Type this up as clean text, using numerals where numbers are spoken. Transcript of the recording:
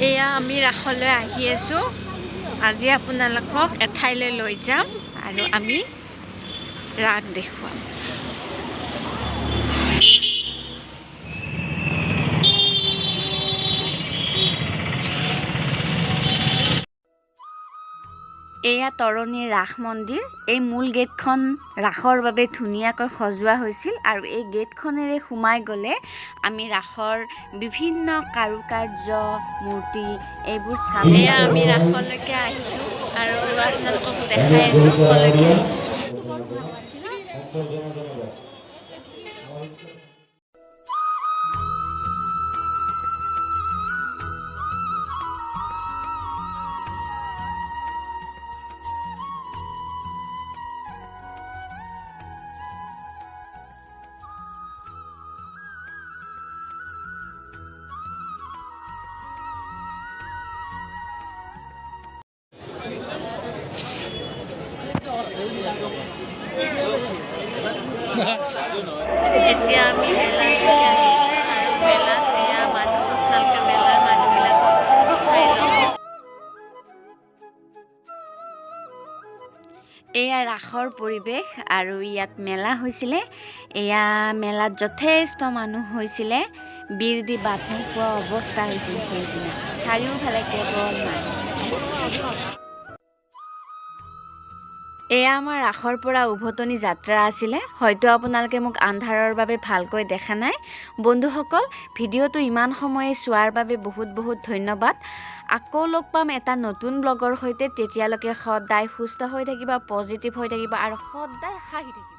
এয়া আমি ৰাসলৈ আহি আছোঁ। আজি আপোনালোকক এঠাইলৈ লৈ যাম আৰু আমি ৰাস দেখুৱাম। এয়া তৰণীৰ ৰাস মন্দিৰ। এই মূল গেটখন ৰাসৰ বাবে ধুনীয়াকৈ সজোৱা হৈছিল আৰু এই গেটখনেৰে সোমাই গ'লে আমি ৰাসৰ বিভিন্ন কাৰুকাৰ্য, মূৰ্তি এইবোৰ চাম। এয়া আমি ৰাসলৈকে আহিছোঁ আৰু আপোনালোকক দেখাই আছোঁ, কলৈকে আহিছোঁ। এতিয়া আমি মেলালৈকে আহিছোঁ আৰু মেলাত এয়া মানুহ, আপোনালোকে মেলাৰ মানুহবিলাকক চাই লওক। এয়া ৰাসৰ পৰিৱেশ আৰু ইয়াত মেলা হৈছিলে। এয়া মেলাত যথেষ্ট মানুহ হৈছিলে, বিৰ দি বাট নোপোৱা অৱস্থা হৈছিল সেইদিনা। চাৰিওফালে কেৱল মানুহ। এয়া আমাৰ ৰাসৰ পৰা উভতনি যাত্ৰা আছিলে। হয়তো আপোনালোকে মোক আন্ধাৰৰ বাবে ভালকৈ দেখা নাই। বন্ধুসকল, ভিডিঅ'টো ইমান সময়ে চোৱাৰ বাবে বহুত বহুত ধন্যবাদ। আকৌ লগ পাম এটা নতুন ব্লগৰ সৈতে। তেতিয়ালৈকে সদায় সুস্থ হৈ থাকিবা, পজিটিভ হৈ থাকিবা আৰু সদায় হাঁহি থাকিবা।